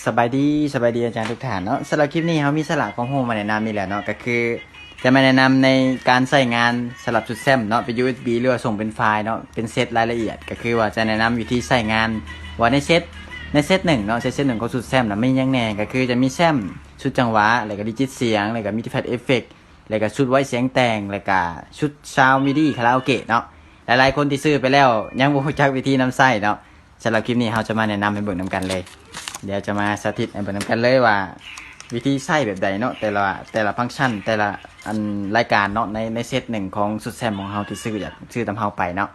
ສະບາຍດີ ສະບາຍດີອາຈານທຸກທ່ານເນາະ. ສຳລັບຄລິບນີ້ເຮົາມີສາລະຄວາມຮູ້ມາແນະນຳອີກແລ້ວເນາະ, ກໍຄືຈະມາແນະນຳໃນການໃຊ້ງານສຳລັບຊຸດແຟ້ມເນາະ, ເປັນ ຢູເອັສບີ ຫຼືວ່າສົ່ງເປັນຟາຍເນາະ, ເປັນເຊັດລາຍລະອຽດ, ກໍຄືວ່າຈະແນະນຳວິທີໃຊ້ງານ ວ່າໃນເຊັດ ໃນເຊັດໜຶ່ງເນາະ, ເຊັດ ເຊັດໜຶ່ງຂອງຊຸດແຟ້ມນະ ມີຫຍັງແດ່, ກໍຄືຈະມີແຊ້ມ, ຊຸດຈັງຫວະ, ແລ້ວກໍດິຈິດສຽງ, ແລ້ວກໍມີທີແພັດເອັຟເຟັກ, ແລ້ວກໍຊຸດໄວສຽງແຕ່ງ, ແລ້ວກໍຊຸດຊາວມິດີຄາຣາໂອເກະເນາະ. ຫຼາຍໆຄົນທີ່ຊື້ໄປແລ້ວຍັງບໍ່ຮູ້ຈັກວິທີນຳໃຊ້ເນາະ. ສຳລັບຄລິບນີ້ເຮົາຈະມາແນະນຳໃຫ້ເບິ່ງນຳກັນເລີຍ. ດຽວຈະມາສາທິດໃຫ້ເບິ່ງນຳກັນເລີຍວ່າ ວິທີໃຊ້ແບບໃດເນາະ, ແຕ່ລະ ແຕ່ລະຟັງຊັນ ແຕ່ລະອັນ ລາຍການເນາະ, ໃນ ໃນເຊັດໜຶ່ງຂອງຊຸດແຊ້ມຂອງເຮົາທີ່ຊື້ ຢາກຊື້ຕາມເຮົາໄປເນາະ.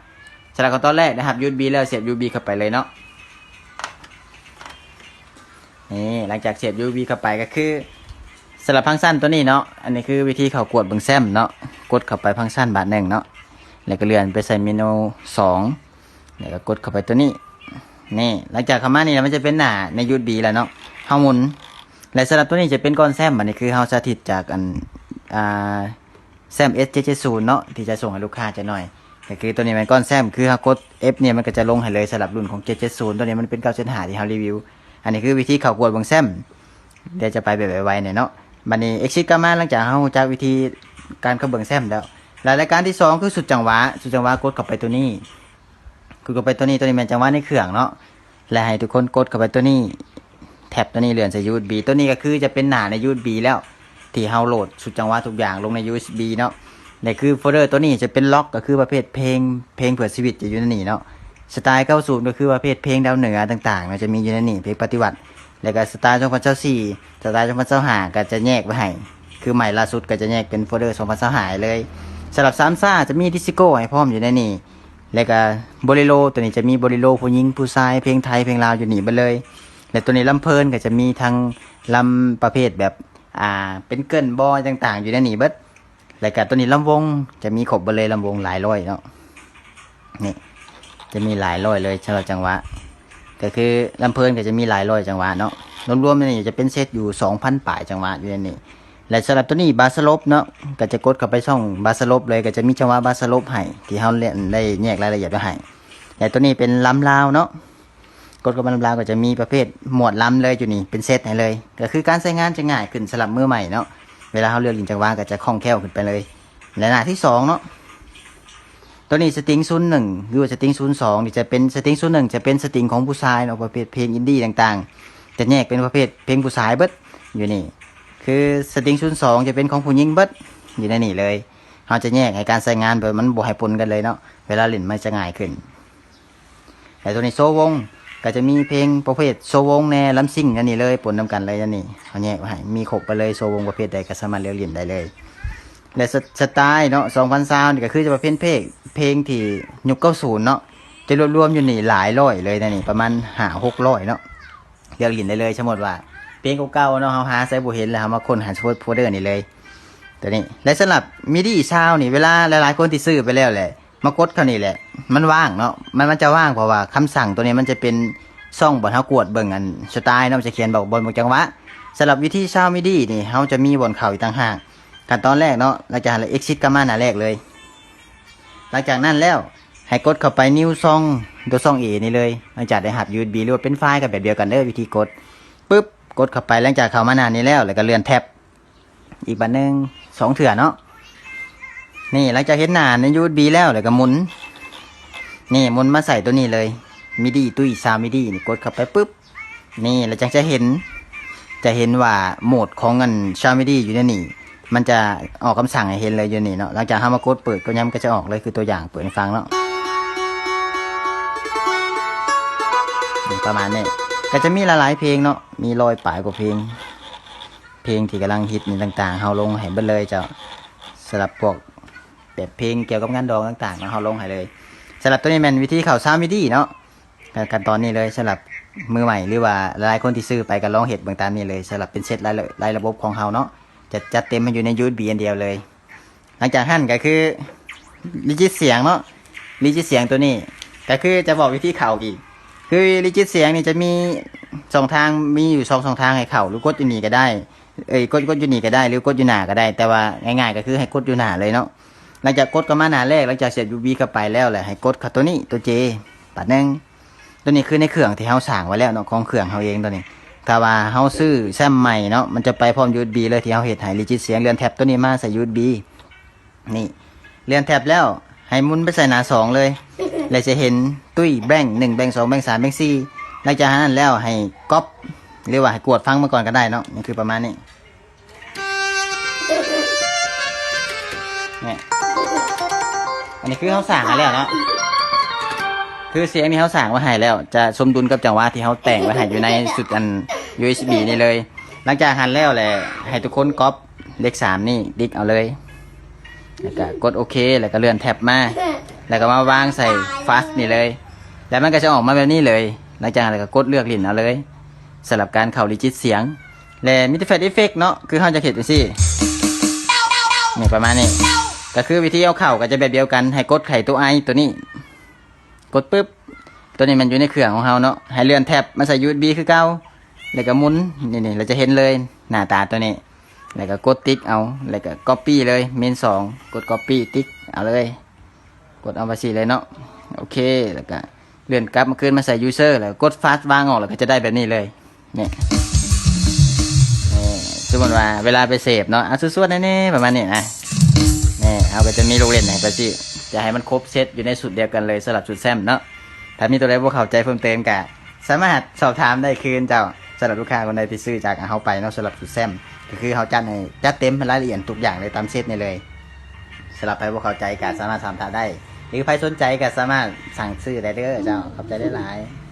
ສຳລັບຂັ້ນຕອນແລກໄດ້ຮັບ ຢູເອັສບີ ແລ້ວ ສຽບ ຢູເອັສບີ ເຂົ້າໄປເລີຍເນາະ. ນີ້ ຫຼັງຈາກສຽບ ຢູເອັສບີ ເຂົ້າໄປ ກໍຄືສຳລັບຟັງຊັນຕົວນີ້ເນາະ, ອັນນີ້ຄືວິທີເຂົ້າກວດເບິ່ງແຊ້ມເນາະ. ກົດເຂົ້າໄປຟັງຊັນບາດໜຶ່ງເນາະ, ແລ້ວກໍເລື່ອນໄປໃສ່ເມນູສອງ ແລ້ວກໍກົດເຂົ້າໄປຕົວນີ້. ນີ້ ຫຼັງຈາກເຂົ້າມານີ້ແລ້ວ ມັນຈະເປັນໜ້າໃນ ຢູເອັສບີ ແລ້ວເນາະ, ເຮົາໝູນ. ແລະ ສຳລັບຕົວນີ້ຈະເປັນກ້ອນແຊ້ມ, ອັນນີ້ຄືເຮົາສາທິດຈາກອັນ ອ່າ ແຊ້ມ ເອັສ ເຈັດເຈັດສູນເນາະ ທີ່ຈະສົ່ງໃຫ້ລູກຄ້າຈັກໜ້ອຍ. ກໍຄືຕົວນີ້ແມ່ນກ້ອນແຊ້ມ, ຄືເຮົາກົດ F ນີ້ ມັນກໍຈະລົງໃຫ້ເລີຍ. ສຳລັບລຸ້ນຂອງ ເຈັດເຈັດສູນ ຕົວນີ້ມັນເປັນ ເກົ້າເຈັດຫ້າ ທີ່ເຮົາຣີວິວ. ອັນນີ້ຄືວິທີເຂົ້າກວດເບິ່ງແຊ້ມ. ດຽວຈະໄປແບບໄວໆແດ່ເນາະ. ບັດນີ້ exit ກັບມາ, ຫຼັງຈາກເຮົາຮູ້ຈັກວິທີການເຂົ້າເບິ່ງແຊ້ມແລ້ວ, ແລະ ລາຍການທີສອງຄືຊຸດຈັງຫວະ. ຊຸດຈັງຫວະ ກົດເຂົ້າໄປຕົວນີ້, ກົດເຂົ້າໄປຕົວນີ້, ຕົວນີ້ແມ່ນຈັງຫວະໃນເຄື່ອງເນາະ. ແລະ ໃຫ້ທຸກຄົນກົດເຂົ້າໄປຕົວນີ້, ແທັບຕົວນີ້ເລື່ອນໃສ່ ຢູເອັສບີ. ຕົວນີ້ກໍຄືຈະເປັນໜ້າໃນ ຢູເອັສບີ ແລ້ວ ທີ່ເຮົາໂຫຼດຊຸດຈັງຫວະທຸກຢ່າງລົງໃນ ຢູເອັສບີ ເນາະ. ແລະ ຄືໂຟລເດີຕົວນີ້ຈະເປັນລັອກ, ກໍຄືປະເພດເພງ, ເພງເພື່ອຊີວິດຈະຢູ່ໃນນີ້ເນາະ. ສະໄຕລ໌ ເກົ້າສິບ ກໍຄືປະເພດເພງດາວເໜືອຕ່າງໆເນາະ, ຈະມີຢູ່ໃນນີ້, ເພງປະຕິວັດ. ແລ້ວກໍສະໄຕລ໌ ສອງພັນຊາວສີ່ ສະໄຕລ໌ ສອງພັນຊາວຫ້າ ກໍຈະແຍກໄວ້ໃຫ້, ຄືໃໝ່ລ່າສຸດກໍຈະແຍກເປັນໂຟລເດີ ສອງພັນຊາວຫ້າ ໃຫ້ເລີຍ. ສຳລັບສາມຊ້າຈະມີດິສໂກ້ໃຫ້ພ້ອມຢູ່ໃນນີ້. ແລ້ວກໍໂບເລໂຣ ຕົວນີ້ຈະມີໂບເລໂຣຜູ້ຍິງຜູ້ຊາຍ, ເພງໄທ ເພງລາວຢູ່ນີ້ເບິດເລີຍ. ແລະ ຕົວນີ້ລຳເພີນກໍຈະມີທັງລຳປະເພດແບບ ອ່າ ເປັນເກີນບໍຕ່າງໆຢູ່ໃນນີ້ເບິດ. ແລ້ວກໍຕົວນີ້ລຳວົງຈະມີຄົບເບິດເລີຍ, ລຳວົງຫຼາຍຮ້ອຍເນາະ. ນີ້ ຈະມີຫຼາຍຮ້ອຍເລີຍສຳລັບຈັງຫວະ, ກໍຄືລຳເພີນກໍຈະມີຫຼາຍຮ້ອຍຈັງຫວະເນາະ. ລວມໆໃນນີ້ຈະເປັນເຊັດຢູ່ສອງພັນປາຍຈັງຫວະຢູ່ໃນນີ້. ແລະ ສຳລັບຕົວນີ້ບາສະຫຼົບເນາະ, ກໍຈະກົດເຂົ້າໄປຊ່ອງບາສະຫຼົບເລີຍ, ກໍຈະມີຈັງຫວະບາສະຫຼົບໃຫ້ ທີ່ເຮົາໄດ້ແຍກລາຍລະອຽດໄວ້ໃຫ້. ແລະ ຕົວນີ້ເປັນລຳລາວເນາະ, ກົດເຂົ້າໄປລຳລາວກໍຈະມີປະເພດໝວດລຳເລີຍຢູ່ນີ້, ເປັນເຊັດໃຫ້ເລີຍ. ກໍຄືການໃຊ້ງານຈະງ່າຍຂຶ້ນສຳລັບມືໃໝ່ເນາະ, ເວລາເຮົາເລືອກຫຼິ້ນຈັງຫວະກໍຈະຄ່ອງແຄ້ວຂຶ້ນໄປເລີຍ. ແລະ ໜ້າທີສອງເນາະ, ຕົວນີ້ສະຕິງສູນໜຶ່ງ ຫຼືວ່າສະຕິງສູນສອງນີ້ຈະເປັນ, ສະຕິງສູນໜຶ່ງຈະເປັນສະຕິງຂອງຜູ້ຊາຍເນາະ, ປະເພດເພງອິນດີ້ຕ່າງໆ ຈະແຍກເປັນປະເພດເພງຜູ້ຊາຍເບິດຢູ່ນີ້. ຄືສະຕິງສູນສອງຈະເປັນຂອງຜູ້ຍິງເບິດຢູ່ໃນນີ້ເລີຍ. ເຮົາຈະແຍກໃຫ້ການໃຊ້ງານແບບມັນບໍ່ໃຫ້ປົນກັນເລີຍເນາະ, ເວລາຫຼິ້ນມັນຈະງ່າຍຂຶ້ນ. ແລະ ຕົວນີ້ໂຊວົງ ກໍຈະມີເພງປະເພດໂຊວົງແດ່, ລຳຊິງ ອັນນີ້ເລີຍ, ປົນນຳກັນເລີຍ. ອັນນີ້ເຮົາແຍກໄວ້ໃຫ້ ມີຄົບໄປເລີຍ, ໂຊວົງປະເພດໃດກໍສາມາດເລືອກຫຼິ້ນໄດ້ເລີຍ. ແລະ ສະ ສະໄຕລ໌ເນາະ ສອງພັນຊາວນີ້ກໍຄືຈະປະເພດເພງ ເພງທີ່ຍຸກເກົ້າສິບເນາະ, ຈະລວບລວມຢູ່ນີ້ຫຼາຍຮ້ອຍເລີຍນະນີ້, ປະມານຫ້າຫົກຮ້ອຍເນາະ, ເລືອກຫຼິ້ນໄດ້ເລີຍ. ສົມມຸດວ່າເພງເກົ່າໆເນາະ ເຮົາຫາໃສບໍ່ເຫັນ ແລ້ວເຮົາມາຄົ້ນຫາສະເພາະໂຟລເດີນີ້ເລີຍ ຕົວນີ້. ແລະ ສຳລັບມິດີຊາວນີ້ ເວລາຫຼາຍໆຄົນທີ່ຊື້ໄປແລ້ວແຫຼະ ມາກົດເຂົ້ານີ້ແຫຼະ ມັນວ່າງເນາະ, ມັນ ມັນຈະວ່າງ ເພາະວ່າຄຳສັ່ງຕົວນີ້ມັນຈະເປັນຊ່ອງບ່ອນເຮົາກວດເບິ່ງອັນສະຕາຍເນາະ, ມັນຈະຂຽນບອກບ່ອນບອກຈັງຫວະ. ສຳລັບວິທີຊາວມິດີນີ້ ເຮົາຈະມີບ່ອນເຂົ້າອີກຕ່າງຫາກ. ຂັ້ນຕອນແລກເນາະ, ຫຼັງຈາກຫັ້ນແລ້ວ exit ກັບມາໜ້າແລກເລີຍ. ຫຼັງຈາກນັ້ນແລ້ວ ໃຫ້ກົດເຂົ້າໄປ New Song ຕົວຊ່ອງ A ນີ້ເລີຍ. ຫຼັງຈາກໄດ້ຮັບ ຢູເອັສບີ ຫຼືວ່າເປັນຟາຍ ກໍແບບດຽວກັນເດີ ວິທີກົດ. ປຶບ ກົດເຂົ້າໄປ. ຫຼັງຈາກເຂົ້າມາໜ້ານີ້ແລ້ວ ແລ້ວກໍເລື່ອນແທັບ ອີກບາດໜຶ່ງ ສອງເທື່ອເນາະ. ນີ້ ຫຼັງຈາກເຫັນໜ້າໃນ ຢູເອັສບີ ແລ້ວ ແລ້ວກໍໝູນ ນີ້ ໝູນມາໃສ່ຕົວນີ້ເລີຍ ມິດີ ຕຸ້ຍຊາວມິດີນີ້ ກົດເຂົ້າໄປປຶບ ນີ້ ແລ້ວຈັ່ງຈະເຫັນ ຈະເຫັນວ່າໂໝດຂອງອັນຊາວມິດີຢູ່ໃນນີ້ ມັນຈະອອກຄຳສັ່ງໃຫ້ເຫັນເລີຍຢູ່ນີ້ເນາະ. ຫຼັງຈາກເຮົາມາກົດເປີດກົດຫຍັງ ມັນກໍຈະອອກເລີຍ ຄືຕົວຢ່າງເປີດໃຫ້ຟັງເນາະ ປະມານນີ້. ກໍຈະມີຫຼາຍໆເພງເນາະ ມີຮ້ອຍປາຍກວ່າເພງ. ເພງທີ່ກຳລັງຮິດນີ້ຕ່າງໆ ເຮົາລົງໃຫ້ເບິດເລີຍເຈົ້າ. ສຳລັບພວກແບບເພງກ່ຽວກັບງານດອງຕ່າງໆເນາະ ເຮົາລົງໃຫ້ເລີຍ. ສຳລັບຕົວນີ້ແມ່ນວິທີເຂົ້າຊາວມິດີເນາະ ຂັ້ນຕອນນີ້ເລີຍ. ສຳລັບມືໃໝ່ ຫຼືວ່າຫຼາຍໆຄົນທີ່ຊື້ໄປກໍລອງເຮັດເບິ່ງຕາມນີ້ເລີຍ. ສຳລັບເປັນເຊັດລາຍ ລາຍລະບົບຂອງເຮົາເນາະ ຈະຈັດເຕັມໃຫ້ຢູ່ໃນ ຢູເອັສບີ ອັນດຽວເລີຍ. ຫຼັງຈາກຫັ້ນກໍຄື ລິຈິດສຽງເນາະ ລິຈິດສຽງຕົວນີ້ ກໍຄືຈະບອກວິທີເຂົ້າອີກ. ຄືລິຈິດສຽງນີ້ຈະມີຊ່ອງທາງ ມີຢູ່ສອງຊ່ອງທາງໃຫ້ເຂົ້າ ຫຼືກົດຢູ່ນີ້ກໍໄດ້ ເອີຍ ກົດ ກົດຢູ່ນີ້ກໍໄດ້ ຫຼືກົດຢູ່ໜ້າກໍໄດ້ ແຕ່ວ່າງ່າຍໆກໍຄືໃຫ້ກົດຢູ່ໜ້າເລີຍເນາະ. ຫຼັງຈາກກົດເຂົ້າມາໜ້າແລກ ຫຼັງຈາກສຽບ ຢູເອັສບີ ເຂົ້າໄປແລ້ວ ແລ້ວໃຫ້ກົດເຂົ້າຕົວນີ້ ຕົວ J ບາດໜຶ່ງ. ຕົວນີ້ຄືໃນເຄື່ອງທີ່ເຮົາສ້າງໄວ້ແລ້ວເນາະ ຂອງເຄື່ອງເຮົາເອງຕົວນີ້. ຖ້າວ່າເຮົາຊື້ແຊມໃໝ່ເນາະ ມັນຈະໄປພ້ອມຢູເອັສບີເລີຍ ທີ່ເຮົາເຮັດໃຫ້ ຣີຈິດສຽງ. ເລື່ອນແທັບໂຕນີ້ມາໃສ່ຢູເອັສບີ ນີ້ ເລື່ອນແທັບແລ້ວ ໃຫ້ໝູນໄປໃສ່ໜ້າສອງເລີຍ ແລ້ວຈະເຫັນຕຸ້ຍແບງໜຶ່ງ ແບງສອງ ແບງສາມ ແບງສີ່. ຫຼັງຈາກນັ້ນແລ້ວໃຫ້ກັອບ ຫຼືວ່າໃຫ້ກວດຟັງມັນກ່ອນກໍໄດ້ເນາະ. ນີ້ຄືປະມານນີ້ ນີ້ ອັນນີ້ຄືເຮົາສ້າງໃຫ້ແລ້ວເນາະ ຄືສຽງທີ່ເຮົາສ້າງໄວ້ໃຫ້ແລ້ວ ຈະສົມດຸນກັບຈັງຫວະທີ່ເຮົາແຕ່ງໄວ້ໃຫ້ຢູ່ໃນຊຸດອັນຢູເອັສບີນີ້ເລີຍ. ຫຼັງຈາກຫັ້ນແລ້ວແຫຼະ ໃຫ້ທຸກຄົນກັອບເລກສາມນີ້ ຕິກເອົາເລີຍ ແລ້ວກະກົດໂອເຄ ແລ້ວກະເລື່ອນແທັບມາ ແລ້ວກະມາວາງໃສ່ຟາສນີ້ເລີຍ ແລ້ວມັນກະຈະອອກມາແບບນີ້ເລີຍ. ຫຼັງຈາກນັ້ນແລ້ວກະກົດເລືອກຫຼິ້ນເອົາເລີຍ ສຳລັບການເຂົ້າຣີຈິດສຽງ ແລະມີແຕ່ແຟດເອຟເຟັກເນາະ ຄືເຮົາຈະເຮັດຈັ່ງຊີ້ ນີ້ປະມານນີ້ ກະຄືວິທີເອົາເຂົ້າກະຈະແບບດຽວກັນ ໃຫ້ກົດໄຂໂຕໄອໂຕນີ້ ກົດປຶບ ໂຕນີ້ມັນຢູ່ໃນເຄື່ອງຂອງເຮົາເນາະ ໃຫ້ເລື່ອນແທັບມາໃສ່ຢູເອັສບີຄືເກົ່າ ແລ້ວກະໝູນ ນີ້ໆ ແລ້ວຈະເຫັນເລີຍໜ້າຕາໂຕນີ້ ແລ້ວກະກົດຕິກເອົາ ແລ້ວກະກັອບປີ້ເລີຍ ເມນສອງ ກົດກັອບປີ້ຕິກເອົາເລີຍ ກົດເອົາໄປຊີ້ເລີຍເນາະ. ໂອເຄ ແລ້ວກະເລື່ອນກັບມາຄືນມາໃສ່ຢູເຊີ ແລ້ວກົດຟາສວາງອອກ ແລ້ວກະຈະໄດ້ແບບນີ້ເລີຍ. ນີ້ ນີ້ ສົມມຸດວ່າເວລາໄປເສບເນາະ ອາ ສວດໆ ແນ່ໆ ປະມານນີ້ນະ. ນີ້ ເຮົາກະຈະມີລູກຫຼິ້ນໃຫ້ປາຊິ ຈະໃຫ້ມັນຄົບເຊັດຢູ່ໃນຊຸດດຽວກັນເລີຍ ສຳລັບຊຸດແຊມເນາະ. ຖ້າມີໂຕໃດບໍ່ເຂົ້າໃຈເພີ່ມເຕີມກະສາມາດສອບຖາມໄດ້ຄືນເຈົ້າ. ສຳລັບລູກຄ້າຄົນໃດທີ່ຊື້ຈາກເຮົາໄປເນາະ ສຳລັບຊຸດແຊມ ກະຄືເຮົາຈັດໃຫ້ ຈັດເຕັມໃຫ້ລາຍລະອຽດທຸກຢ່າງເລີຍ ຕາມເຊັດນີ້ເລີຍ. ສຳລັບໃຜບໍ່ເຂົ້າໃຈກະສາມາດສອບຖາມໄດ້ ຫຼືໃຜສົນໃຈກະສາມາດສັ່ງຊື້ໄດ້ເດີເຈົ້າ. ຂອບໃຈຫຼາຍໆ.